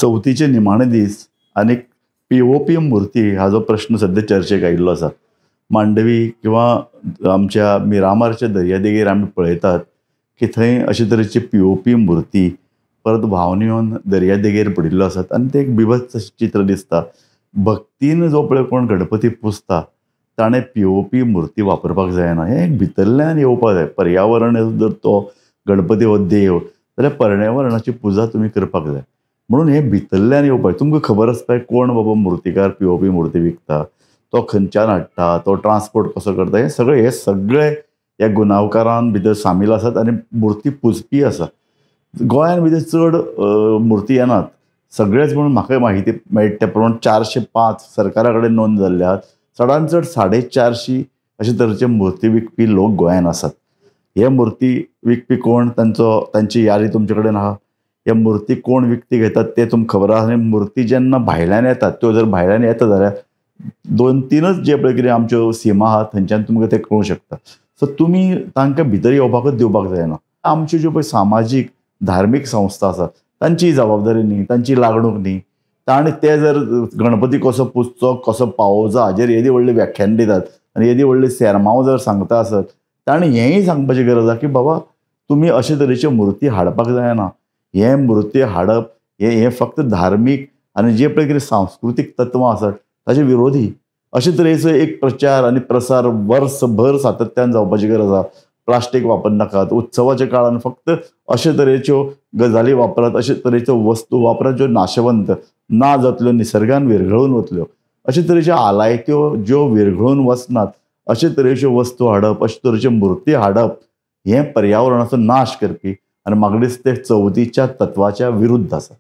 चवथीचे निमाणे दीस आनी पीओपी मूर्ती हाजो प्रश्न सद्या चर्चेक आयिल्लो आसा. मांडवी किंवा आमच्या मिरामारच्या दर्यादेगेर आमी पळयतात की थंय अशे तरेची पीओपी मूर्ती परत व्हांवन येवन दर्यादेगेर पडिल्ल्यो आसात आनी तें एक बिभत्स चित्र दिसता. भक्तीन जो पळय कोण गणपती पुजता ताणें पीओपी मूर्ती वापरपाक जायना. हें एक भितरल्यान येवपाक जाय. पर्यावरण जर तो गणपती हो देव जाल्यार पर्यावरणाची पुजा तुमी करपाक जाय. म्हणून हें भितरल्यान येवपाक, तुमकां खबर आसता कोण बाबा मुर्तीकार पीओपी मूर्ती विकता, तो खंयच्यान हाडटा, तो ट्रान्सपोर्ट कसो करता, हें सगळें हे सगळे ह्या गुन्यांवकारान भितर सामील आसात आनी मूर्ती पुजपी आसा. गोंयान भितर चड मूर्ती येनात सगळेच, म्हणून म्हाका म्हायती मेळटा त्या प्रमाण 405 सरकारा कडेन नोंद जाल्ले आहात. चडान चड 450 अशे तरेचे मूर्ती विकपी लोक गोंयान आसात. हे मूर्ती विकपी कोण, तांची यादी तुमचे कडेन आहा. हे मूर्ती कोण विकती घेतात ते तुमकां खबर आहा. आनी मूर्ती जेन्ना भायल्यान येतात, त्यो जर भायल्यान येता जाल्यार 2-3 जे पळय कितें आमच्यो सीमा आहा थंयच्यान तुमकां ते कळूंक शकता. सो तुमी तांकां भितर येवपाकूच दिवपाक जायना. आमच्यो ज्यो पळय सामाजीक धार्मीक संस्था आसात तांची जबाबदारी न्ही, तांची लागणूक न्ही. ताणें ते जर गणपती कसो पुजचो कसो पावोवचो हाजेर येदी व्हडली व्याख्यान दितात आनी येदी व्हडली सेरमांव जर सांगता आसत, ताणें हेंय सांगपाची गरज आसा की बाबा तुमी अशे तरेच्यो मूर्ती हाडपाक जायना. हे मूर्ती हाडप हें फक्त धार्मीक आनी जे पळय कितें सांस्कृतीक तत्वां आसात ताचे विरोधी अशे तरेचो एक प्रचार आनी प्रसार वर्सभर सातत्यान जावपाची गरज आसा. प्लास्टीक वापरनाकात, उत्सवाच्या काळान फक्त अशे तरेच्यो गजाली वापरात, अशे तरेच्यो वस्तू वापरात ज्यो नाशवंत ना जातल्यो, निसर्गान विरघळून वतल्यो. अशे तरेच्यो आलायत्यो ज्यो विरघळून वचनात अशे तरेच्यो वस्तू हाडप, अशे तरेच्यो मूर्ती हाडप हें पर्यावरणाचो नाश करपी आनी म्हाका दिसता तें चवथीच्या तत्वाच्या विरुद्ध आसा.